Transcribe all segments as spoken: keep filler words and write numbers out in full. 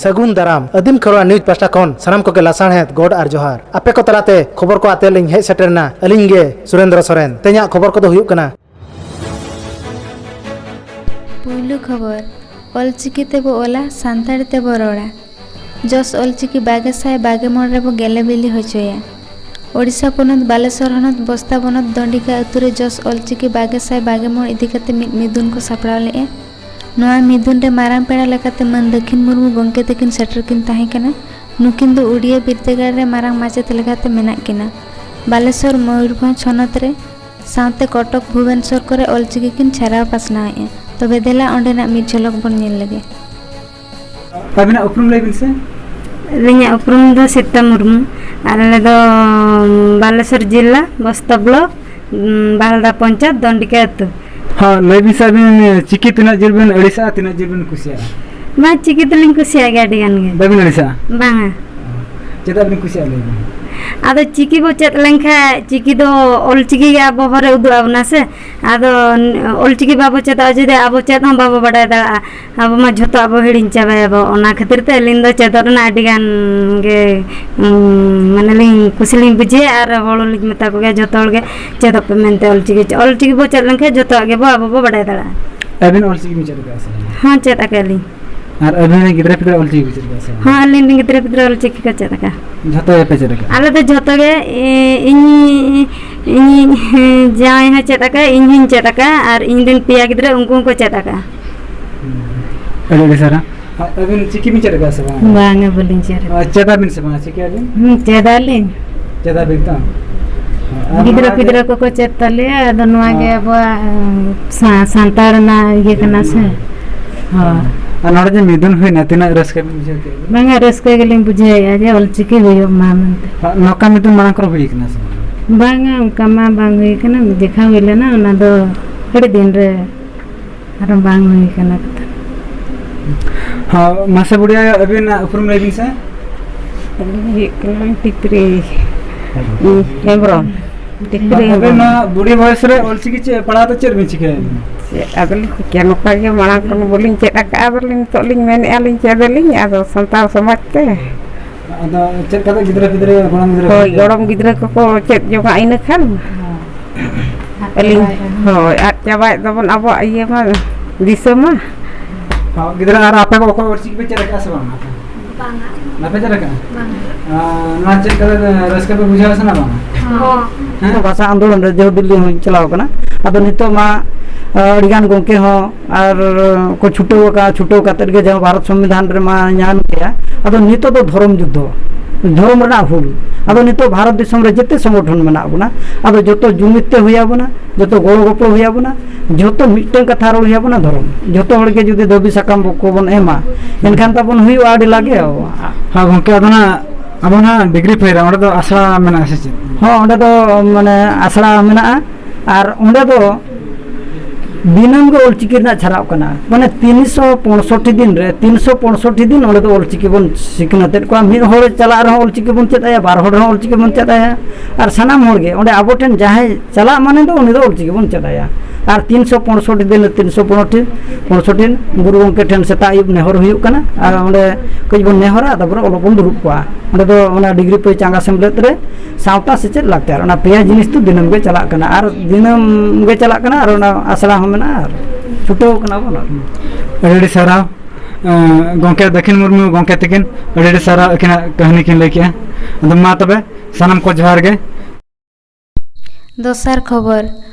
ᱥᱟᱹᱜᱩᱱ ᱫᱟᱨᱟᱢ᱾ ᱟᱹᱫᱤᱢ ᱠᱷᱮᱨᱣᱟᱲ ᱱᱤᱭᱩᱡᱽ ᱯᱟᱦᱴᱟ ᱠᱷᱚᱱ ᱥᱟᱱᱟᱢ ᱠᱚᱜᱮ ᱞᱟᱥᱟᱲᱦᱮᱫ ᱜᱚᱰ ᱟᱨ ᱡᱚᱦᱟᱨ᱾ ᱟᱯᱮ ᱠᱚ ᱛᱟᱞᱟᱛᱮ ᱠᱷᱚᱵᱚᱨ ᱠᱚ ᱟᱛᱮ ᱞᱤᱧ ᱦᱮᱡ ᱥᱮᱴᱮᱨ ᱮᱱᱟ, ᱟᱹᱞᱤᱧ ᱜᱮ ᱥᱩᱨᱮᱱᱫᱨᱚ ᱥᱚᱨᱮᱱ᱾ ᱛᱮᱦᱮᱧᱟᱜ ᱠᱷᱚᱵᱚᱨ ᱠᱚᱫᱚ ᱦᱩᱭᱩᱜ ᱠᱟᱱᱟ᱾ ᱯᱩᱭᱞᱩ ᱠᱷᱚᱵᱚᱨ, ᱚᱞᱪᱤᱠᱤ ᱛᱮᱵᱚ ᱚᱞᱟ, ᱥᱟᱱᱛᱟᱲᱤ ᱛᱮᱵᱚ ᱨᱚᱲᱟ᱾ ᱡᱚᱥ ᱚᱞᱪᱤᱠᱤ ᱵᱟᱜᱮ ᱥᱟᱭ ᱵᱟᱜᱮ ᱢᱚᱬ ᱨᱮᱵᱚ ᱜᱮᱞᱮ ᱵᱤᱞᱤ ᱦᱚᱪᱚᱭᱟ᱾ ᱳᱰᱤᱥᱟ ᱯᱚᱱᱚᱛ ᱵᱟᱞᱮᱥᱚᱨ ᱦᱚᱱᱚᱛ ᱵᱚᱥᱛᱟ ᱵᱚᱱᱚᱛ ᱫᱚᱱᱰᱤᱠᱟ ᱟᱹᱛᱩ ᱨᱮ ᱡᱚᱥ ᱚᱞᱪᱤᱠᱤ ᱵᱟᱜᱮ ᱥᱟᱭ ᱵᱟᱜᱮ ᱢᱚᱬ ᱤᱫᱤ ᱠᱟᱛᱮ ᱢᱤᱫ ᱢᱤᱫᱩᱱ ᱠᱚ ᱥᱟᱯᱲᱟᱣ ᱞᱮᱫᱼᱟ᱾ ᱱᱚᱣᱟ ᱢᱤᱫᱩᱱ ᱨᱮ ᱢᱟᱨᱟᱝ ᱯᱮᱲᱟ ᱞᱮᱠᱟᱛᱮ ᱢᱟᱹᱱ ᱫᱟᱹᱠᱷᱤᱱ ᱢᱩᱨᱢᱩ ᱜᱚᱢᱠᱮ ᱛᱟᱹᱠᱤᱱ ᱥᱮᱴᱮᱨ ᱠᱤᱱ ᱛᱟᱦᱮᱸ ᱠᱟᱱᱟ᱾ ᱱᱩᱠᱤᱱ ᱫᱚ ᱩᱰᱤᱭᱟᱹ ᱵᱤᱨᱫᱟᱹᱜᱟᱲ ᱨᱮ ᱢᱟᱨᱟᱝ ᱢᱟᱪᱮᱛ ᱞᱮᱠᱟᱛᱮ ᱢᱮᱱᱟᱜ ᱠᱤᱱᱟ᱾ ᱵᱟᱞᱮᱥᱚᱨ, ᱢᱚᱭᱩᱨᱵᱷᱚᱸᱡᱽ ᱦᱚᱱᱚᱛ ᱨᱮ ᱥᱟᱶᱛᱮ ᱠᱚᱴᱚᱠ, ᱵᱷᱩᱵᱚᱱᱮᱥᱚᱨ ᱠᱚᱨᱮ ᱚᱞᱪᱤᱠᱤ ᱠᱤᱱ ᱪᱷᱟᱨᱟᱣ ᱯᱟᱥᱱᱟᱣᱮᱫᱼᱟ᱾ ᱛᱚᱵᱮ ᱫᱮᱞᱟ ᱚᱸᱰᱮᱱᱟᱜ ᱢᱤᱫ ᱡᱷᱚᱞᱚᱠ ᱵᱚᱱ ᱧᱮᱞ ᱞᱮᱜᱮ᱾ ᱟᱹᱵᱤᱱᱟᱜ ᱩᱯᱨᱩᱢ ᱞᱟᱹᱭ ᱵᱤᱱ ᱥᱮ? ᱟᱹᱞᱤᱧᱟᱜ ᱩᱯᱨᱩᱢ ᱫᱚ ᱥᱤᱛᱟ ᱢᱩᱨᱢᱩ, ᱟᱨ ᱟᱞᱮ ᱫᱚ ᱵᱟᱞᱮᱥᱚᱨ ᱡᱮᱞᱟ, ᱵᱚᱥᱛᱟ ᱵᱞᱚᱠ, ᱵᱟᱦᱟᱞᱫᱟ ᱯᱚᱧᱪᱟᱭᱮᱛ, ᱫᱚᱱᱰᱤᱠᱟ ᱟᱹᱛᱩ᱾ ᱦᱚᱸ, ᱞᱟᱹᱭ ᱵᱤᱱ ᱥᱮ, ᱟᱹᱵᱤᱱ ᱪᱤᱠᱤ ᱛᱤᱱᱟᱹᱜ ᱡᱳᱨ ᱵᱤᱱ ᱟᱹᱲᱤᱥᱟᱜᱼᱟ, ᱛᱤᱱᱟᱹᱜ ᱡᱳᱨ ᱵᱤᱱ ᱠᱩᱥᱤᱭᱟᱜᱼᱟ? ᱵᱟᱝ, ᱪᱤᱠᱤ ᱫᱚᱞᱤᱧ ᱠᱩᱥᱤᱭᱟᱜ ᱜᱮᱭᱟ ᱟᱹᱰᱤ ᱜᱟᱱ ᱜᱮ᱾ ᱵᱟᱹᱵᱤᱱ ᱟᱹᱲᱤᱥᱟᱜᱼᱟ? ᱵᱟᱝᱟ᱾ ᱪᱮᱫᱟᱜ ᱵᱤᱱ ᱠᱩᱥᱤᱭᱟᱜᱼᱟ, ᱞᱟᱹᱭ ᱵᱤᱱ? ᱟᱫᱚ ᱪᱤᱠᱤ ᱵᱚ ᱪᱮᱫ ᱞᱮᱱᱠᱷᱟᱡ, ᱪᱤᱠᱤ ᱫᱚ ᱚᱞ ᱪᱤᱠᱤ ᱜᱮ ᱟᱵᱚ ᱦᱚᱨᱮ ᱩᱫᱩᱜ ᱟᱵᱚᱱᱟ ᱥᱮ᱾ ᱟᱫᱚ ᱱ-, ᱚᱞ ᱪᱤᱠᱤ ᱵᱟᱵᱚ ᱪᱮᱫᱚᱜᱼᱟ, ᱡᱩᱫᱤ ᱟᱵᱚ ᱪᱮᱫ ᱦᱚᱸ ᱵᱟᱵᱚ ᱵᱟᱰᱟᱭ ᱫᱟᱲᱮᱭᱟᱜᱼᱟ, ᱟᱵᱚ ᱢᱟ ᱡᱷᱚᱛᱚᱣᱟᱜ ᱵᱚ ᱦᱤᱲᱤᱧ ᱪᱟᱵᱟᱭᱟᱵᱚ᱾ ᱚᱱᱟ ᱠᱷᱟᱹᱛᱤᱨ ᱛᱮ ᱟᱹᱞᱤᱧ ᱫᱚ ᱪᱮᱫᱚᱜ ᱨᱮᱱᱟᱜ ᱟᱹᱰᱤ ᱜᱟᱱ ᱜᱮ, ᱩᱸ, ᱢᱟᱱᱮ ᱞᱤᱧ ᱠᱩᱥᱤ ᱞᱤᱧ ᱵᱩᱡᱷᱟᱹᱣᱟ, ᱟᱨ ᱦᱚᱲ ᱦᱚᱸᱞᱤᱧ ᱢᱮᱛᱟ ᱠᱚᱜᱮᱭᱟ ᱡᱷᱚᱛᱚ ᱦᱚᱲ ᱜᱮ, "ᱪᱮᱫᱚᱜ ᱯᱮ" ᱢᱮᱱᱛᱮ ᱚᱞ ᱪᱤᱠᱤ᱾ ᱚᱞ ᱪᱤᱠᱤ ᱵᱚ ᱪᱮᱫ ᱞᱮᱱᱠᱷᱟᱱ ᱡᱷᱚᱛᱚᱣᱟᱜ ᱜᱮᱵᱚ ᱟᱵᱚ ᱵᱚ ᱵᱟᱰᱟᱭ ᱫᱟᱲᱮᱭᱟᱜᱼᱟ᱾ ᱟᱹᱵᱤᱱ ᱚᱞ ᱪᱤᱠᱤ ᱵᱤᱱ ᱪᱮᱫ ᱟᱠᱟᱫᱼᱟ ᱥᱮ ᱵᱟᱝ? ᱦᱚᱸ, ᱪᱮᱫ ᱟᱠᱟᱫ ᱞᱤᱧ᱾ ᱟᱨ ᱟᱹᱵᱤᱱ ᱨᱮᱱ ᱜᱤᱫᱽᱨᱟᱹ ᱯᱤᱫᱽᱨᱟᱹ ᱚᱞ ᱪᱤᱠᱤ ᱠᱚ ᱪᱮᱫ ᱟᱠᱟᱫᱼᱟ? ᱦᱚᱸ, ᱟᱹᱞᱤᱧ ᱨᱮᱱ ᱜᱤᱫᱽᱨᱟᱹ ᱯᱤᱫᱽᱨᱟᱹ ᱚᱞ ᱪᱤᱠᱤ ᱠᱚ ᱪᱮᱫ ᱟᱠᱟᱫᱼᱟ᱾ ᱡᱷᱚᱛᱚ ᱜᱮᱯᱮ ᱪᱮᱫ ᱟᱠᱟᱫᱼᱟ? ᱟᱞᱮ ᱫᱚ ᱡᱷᱚᱛᱚ ᱜᱮ, ᱮ, ᱤᱧ, ᱤᱧᱤᱡ ᱡᱟᱶᱟᱭ ᱦᱚᱸ ᱪᱮᱫ ᱟᱠᱟᱫ, ᱤᱧ ᱦᱚᱸᱧ ᱪᱮᱫ ᱟᱠᱟᱫ, ᱟᱨ ᱤᱧ ᱨᱮᱱ ᱯᱮᱭᱟ ᱜᱤᱫᱽᱨᱟᱹ, ᱩᱱᱠᱩ ᱦᱚᱸᱠᱚ ᱪᱮᱫ ᱟᱠᱟᱫᱼᱟ᱾ ᱟᱹᱰᱤ ᱟᱹᱰᱤ ᱥᱟᱨᱦᱟᱣ᱾ ᱟᱨ ᱟᱹᱵᱤᱱ ᱪᱤᱠᱤ ᱵᱤᱱ ᱪᱮᱫ ᱟᱠᱟᱫᱼᱟ ᱥᱮ ᱵᱟᱝ? ᱵᱟᱝᱟ, ᱵᱟᱹᱞᱤᱧ ᱪᱮᱫ ᱟᱠᱟᱫᱼᱟ᱾ ᱟᱨ ᱪᱮᱫ ᱟᱵᱤᱱ ᱥᱮ ᱵᱟᱝᱟ ᱪᱤᱠᱤ ᱟᱹᱵᱤᱱ? ᱦᱩᱸ, ᱪᱮᱫ ᱟᱹᱞᱤᱧ᱾ ᱪᱮᱫ ᱟᱵᱤᱱ ᱛᱚ? ᱟᱨ ᱜᱤᱫᱽᱨᱟᱹ ᱱᱚᱣᱟ ᱯᱤᱫᱽᱨᱟᱹ ᱡᱮ ᱠᱚᱠᱚ ᱪᱮᱫ ᱛᱟᱞᱮᱭᱟ, ᱟᱫᱚ ᱱᱚᱣᱟ ᱜᱮ ᱦᱮᱸ᱾ ᱟᱵᱚᱣᱟᱜ, ᱮᱸ, ᱥᱟ-, ᱥᱟᱱᱛᱟᱲ ᱨᱮᱱᱟᱜ ᱤᱭᱟᱹ ᱠᱟᱱᱟ ᱥᱮ᱾ ᱦᱳᱭ᱾ ᱟᱨ ᱱᱚᱰᱮ ᱡᱮ ᱢᱤᱫᱩᱱ ᱦᱩᱭᱱᱟ, ᱛᱤᱱᱟᱹᱜ ᱨᱟᱹᱥᱠᱟᱹ ᱵᱤᱱ ᱵᱩᱡᱷᱟᱹᱣ ᱠᱮᱫᱟ? ᱵᱟᱝᱟ, ᱨᱟᱹᱥᱠᱟᱹ ᱜᱮᱞᱤᱧ ᱵᱩᱡᱷᱟᱹᱣᱮᱫᱼᱟ ᱡᱮ ᱚᱞᱪᱤᱠᱤ ᱦᱩᱭᱩᱜ ᱢᱟ ᱢᱮᱱᱛᱮ᱾ ᱦᱚᱸ, ᱱᱚᱝᱠᱟ ᱢᱤᱫᱩᱱ ᱢᱟᱲᱟᱝ ᱠᱚᱨᱮ ᱦᱩᱭ ᱠᱟᱱᱟ ᱥᱮ ᱵᱟᱝ? ᱵᱟᱝᱟ, ᱚᱱᱠᱟ ᱢᱟ ᱵᱟᱝ ᱦᱩᱭ ᱠᱟᱱᱟ᱾ ᱢᱤᱫ ᱡᱮᱠᱷᱟ ᱦᱩᱭ ᱞᱮᱱᱟ, ᱚᱱᱟ ᱫᱚ ᱟᱹᱰᱤ ᱫᱤᱱ ᱨᱮ᱾ ᱟᱨ ᱵᱟᱝ ᱦᱩᱭ ᱠᱟᱱᱟ ᱠᱟᱛᱷᱟ᱾ ᱦᱚᱸ, ᱢᱟᱥᱮ ᱵᱩᱰᱷᱤ ᱟᱭᱳ, ᱟᱹᱵᱤᱱᱟᱜ ᱩᱯᱨᱩᱢ ᱞᱟᱹᱭ ᱵᱤᱱ ᱥᱮ? ᱟᱹᱞᱤᱧ ᱦᱩᱭᱩᱜ ᱠᱟᱱᱟ ᱯᱤᱛᱨᱤ ᱦᱮᱢᱵᱨᱚᱢ᱾ ᱰᱤᱜᱽᱨᱤ ᱟᱵᱮᱱ ᱦᱚᱸ ᱱᱚᱣᱟ ᱵᱩᱲᱦᱤ ᱵᱚᱭᱮᱥ ᱨᱮ ᱚᱞᱪᱤᱠᱤ ᱪᱮᱫ ᱯᱟᱲᱦᱟᱣ ᱫᱚ ᱪᱮᱫ ᱵᱮᱱ ᱪᱤᱠᱟᱹᱭᱟ? ᱪᱮᱫ ᱟᱫᱚᱞᱤᱧ ᱪᱤᱠᱟᱹᱭᱟ, ᱱᱚᱝᱠᱟ ᱜᱮ ᱢᱟᱲᱟᱝ ᱠᱷᱚᱱ ᱵᱟᱹᱞᱤᱧ ᱪᱮᱫ ᱟᱠᱟᱫᱼᱟ, ᱟᱫᱚᱞᱤᱧ ᱱᱤᱛᱚᱜ ᱞᱤᱧ ᱢᱮᱱᱮᱫᱼᱟ, ᱞᱤᱧ ᱪᱮᱫ ᱟᱹᱞᱤᱧ, ᱟᱫᱚ ᱥᱟᱱᱛᱟᱲ ᱥᱚᱢᱟᱡᱽ ᱛᱮ᱾ ᱟᱫᱚ ᱪᱮᱫ ᱠᱟᱛᱮ ᱜᱤᱫᱽᱨᱟᱹ ᱯᱤᱫᱽᱨᱟᱹ, ᱜᱚᱲᱚᱢ ᱜᱤᱫᱽᱨᱟᱹ ᱦᱳᱭ, ᱯᱤᱫᱽᱨᱟᱹ? ᱜᱚᱲᱚᱢ ᱜᱤᱫᱽᱨᱟᱹ ᱠᱚᱠᱚ ᱪᱮᱫ ᱡᱚᱝᱟ ᱤᱱᱟᱹ ᱠᱷᱟᱱ᱾ ᱟᱹᱞᱤᱧ, ᱦᱳᱭ, ᱟᱫ ᱪᱟᱵᱟᱭᱮᱫ ᱛᱟᱵᱚᱱ ᱟᱵᱚᱣᱟᱜ ᱤᱭᱟᱹ ᱢᱟ, ᱫᱤᱥᱟᱹ ᱢᱟ᱾ ᱦᱚᱸ, ᱜᱤᱫᱽᱨᱟᱹ ᱟᱨ ᱟᱯᱮ ᱠᱚ ᱚᱠᱚᱭ ᱚᱞᱪᱤᱠᱤ ᱯᱮ ᱪᱮᱫ ᱟᱠᱟᱫᱼᱟ ᱥᱮ ᱵᱟᱝ? ᱵᱟᱝᱟ᱾ ᱵᱟᱯᱮ ᱪᱮᱫ ᱟᱠᱟᱫᱼᱟ? ᱵᱟᱝᱟ᱾ ᱟᱨ ᱱᱚᱣᱟ ᱪᱮᱫ ᱠᱟᱛᱮ ᱨᱟᱹᱥᱠᱟᱹ ᱯᱮ ᱵᱩᱡᱷᱟᱹᱣᱟ ᱥᱮ ᱵᱟᱝᱟ? ᱦᱚᱸ᱾ ᱦᱮᱸ? ᱵᱷᱟᱥᱟ ᱟᱱᱫᱳᱞᱚᱱ ᱨᱮ ᱡᱮᱦᱮᱛᱩ ᱫᱤᱞᱞᱤ ᱦᱚᱸᱧ ᱪᱟᱞᱟᱣ ᱠᱟᱱᱟ, ᱟᱫᱚ ᱱᱤᱛᱚᱜ ᱢᱟ, ᱟᱹᱰᱤᱜᱟᱱ ᱜᱚᱢᱠᱮ ᱦᱚᱸ ᱟᱨ ᱠᱚ ᱪᱷᱩᱴᱟᱹᱣ ᱟᱠᱟᱱ, ᱪᱷᱩᱴᱟᱹᱣ ᱠᱟᱛᱮᱫ ᱜᱮ ᱡᱟᱦᱟᱸ ᱵᱷᱟᱨᱚᱛ ᱥᱚᱝᱵᱤᱫᱷᱟᱱ ᱨᱮᱢᱟ ᱧᱟᱢ ᱠᱮᱭᱟ᱾ ᱟᱫᱚ ᱱᱤᱛᱚᱜ ᱫᱚ ᱫᱷᱚᱨᱚᱢ ᱡᱩᱫᱽᱫᱷᱚ, ᱫᱷᱚᱨᱚᱢ ᱨᱮᱱᱟᱜ ᱦᱩᱞ᱾ ᱟᱫᱚ ᱱᱤᱛᱚᱜ ᱵᱷᱟᱨᱚᱛ ᱫᱤᱥᱚᱢ ᱨᱮ ᱡᱮᱛᱮ ᱥᱚᱝᱜᱚᱴᱷᱚᱱ ᱢᱮᱱᱟᱜ ᱵᱚᱱᱟ, ᱟᱫᱚ ᱡᱚᱛᱚ ᱡᱩᱢᱤᱫ ᱛᱮ ᱦᱩᱭ ᱟᱵᱚᱱᱟ, ᱡᱚᱛᱚ ᱜᱚᱲᱚ ᱜᱚᱯᱚᱲᱚ ᱦᱩᱭ ᱟᱵᱚᱱᱟ, ᱡᱚᱛᱚ ᱢᱤᱫᱴᱟᱝ ᱠᱟᱛᱷᱟ ᱨᱚᱲ ᱦᱩᱭ ᱟᱵᱚᱱᱟ, ᱫᱷᱚᱨᱚᱢ᱾ ᱡᱚᱛᱚ ᱦᱚᱲ ᱜᱮ ᱡᱩᱫᱤ ᱫᱟᱹᱵᱤ ᱥᱟᱠᱟᱢ ᱠᱚᱵᱚᱱ ᱮᱢᱟ, ᱮᱱᱠᱷᱟᱱ ᱛᱟᱵᱚᱱ ᱦᱩᱭᱩᱜᱼᱟ ᱟᱹᱰᱤ ᱞᱟᱜᱮ᱾ ᱦᱮᱸ ᱜᱚᱢᱠᱮ, ᱟᱫᱚ ᱱᱟᱜ ᱟᱵᱚ ᱱᱟᱜ ᱰᱤᱜᱽᱨᱤ ᱯᱷᱟᱭᱤᱵᱷ ᱨᱮ ᱚᱸᱰᱮ ᱫᱚ ᱟᱥᱲᱟ ᱢᱮᱱᱟᱜᱼᱟ ᱥᱮ ᱪᱮᱫ? ᱦᱚᱸ, ᱚᱸᱰᱮ ᱫᱚ ᱢᱟᱱᱮ ᱟᱥᱲᱟ ᱢᱮᱱᱟᱜᱼᱟ᱾ ᱟᱨ ᱚᱸᱰᱮ ᱫᱚ ᱫᱤᱱᱟᱹᱢ ᱜᱮ ᱚᱞᱪᱤᱠᱤ ᱨᱮᱱᱟᱜ ᱪᱷᱟᱨᱟᱣ ᱠᱟᱱᱟ, ᱢᱟᱱᱮ ᱛᱤᱱᱥᱚ ᱯᱚᱸᱭᱥᱚᱴᱴᱤ ᱫᱤᱱ ᱨᱮ, ᱛᱤᱱᱥᱚ ᱯᱚᱸᱭᱥᱚᱴᱴᱤ ᱫᱤᱱ ᱚᱸᱰᱮ ᱫᱚ ᱚᱞᱪᱤᱠᱤ ᱵᱚᱱ ᱥᱤᱠᱷᱱᱟᱹᱛᱮᱫ ᱠᱚᱣᱟ᱾ ᱢᱤᱫ ᱦᱚᱲ ᱪᱟᱞᱟᱜ ᱨᱮᱦᱚᱸ ᱚᱞᱪᱤᱠᱤ ᱵᱚᱱ ᱪᱮᱫ ᱟᱭᱟ, ᱵᱟᱨ ᱦᱚᱲ ᱨᱮᱦᱚᱸ ᱚᱞᱪᱤᱠᱤ ᱵᱚᱱ ᱪᱮᱫ ᱟᱭᱟ, ᱟᱨ ᱥᱟᱱᱟᱢ ᱦᱚᱲ ᱜᱮ ᱚᱸᱰᱮ ᱟᱵᱚ ᱴᱷᱮᱱ ᱡᱟᱦᱟᱸᱭ ᱪᱟᱞᱟᱜ ᱢᱟᱱᱮ ᱫᱚ ᱩᱱᱤ ᱫᱚ ᱚᱞᱪᱤᱠᱤ ᱵᱚᱱ ᱪᱮᱫ ᱟᱭᱟ᱾ ᱟᱨ ᱛᱤᱱᱥᱚ ᱯᱚᱸᱭᱥᱚᱴᱴᱤ ᱫᱤᱱ ᱨᱮ ᱛᱤᱱᱥᱚ ᱯᱚᱸᱭᱥᱚᱴᱴᱤ, ᱯᱚᱸᱭᱥᱚᱴᱴᱤ ᱜᱩᱨᱩ ᱜᱚᱢᱠᱮ ᱴᱷᱮᱱ ᱥᱮᱛᱟᱜ ᱟᱹᱭᱩᱵ ᱱᱮᱦᱚᱨ ᱦᱩᱭᱩᱜ ᱠᱟᱱᱟ, ᱟᱨ ᱚᱸᱰᱮ ᱠᱟᱹᱡ ᱵᱚᱱ ᱱᱮᱦᱚᱨᱟ, ᱛᱟᱨᱯᱚᱨᱮ ᱚᱞᱚᱜ ᱵᱚᱱ ᱫᱩᱲᱩᱵ ᱠᱚᱜᱼᱟ᱾ ᱚᱸᱰᱮ ᱫᱚ ᱚᱱᱟ ᱰᱤᱜᱽᱨᱤ ᱯᱟᱹᱭ ᱪᱟᱸᱜᱟ ᱥᱮᱢᱞᱮᱫ ᱨᱮ ᱥᱟᱶᱛᱟ ᱥᱮᱪᱮᱫ ᱞᱟᱠᱪᱟᱨ, ᱚᱱᱟ ᱯᱮᱭᱟ ᱡᱤᱱᱤᱥ ᱫᱚ ᱫᱤᱱᱟᱹᱢ ᱜᱮ ᱪᱟᱞᱟᱜ ᱠᱟᱱᱟ, ᱟᱨ ᱫᱤᱱᱟᱹᱢ ᱜᱮ ᱪᱟᱞᱟᱜ ᱠᱟᱱᱟ, ᱟᱨ ᱚᱱᱟ ᱟᱥᱲᱟ ᱦᱚᱸ ᱢᱮᱱᱟᱜᱼᱟ, ᱟᱨ ᱪᱷᱩᱴᱟᱹᱣ ᱠᱟᱱᱟ ᱵᱚᱱ᱾ ᱟᱹᱰᱤ ᱟᱹᱰᱤ ᱥᱟᱨᱦᱟᱣ, ᱮᱸ, ᱜᱚᱢᱠᱮ ᱫᱟᱹᱠᱷᱤᱱ ᱢᱩᱨᱢᱩ ᱜᱚᱢᱠᱮ ᱛᱟᱹᱠᱤᱱ, ᱟᱹᱰᱤ ᱟᱹᱰᱤ ᱥᱟᱨᱦᱟᱣ ᱟᱹᱠᱤᱱᱟᱜ ᱠᱟᱹᱦᱱᱤ ᱠᱤᱱ ᱞᱟᱹᱭ ᱠᱮᱜᱼᱟ᱾ ᱟᱫᱚ ᱢᱟ ᱛᱚᱵᱮ ᱥᱟᱱᱟᱢ ᱠᱚ ᱡᱚᱦᱟᱨ ᱜᱮ᱾ ᱫᱚᱥᱟᱨ ᱠᱷᱚᱵᱚᱨ,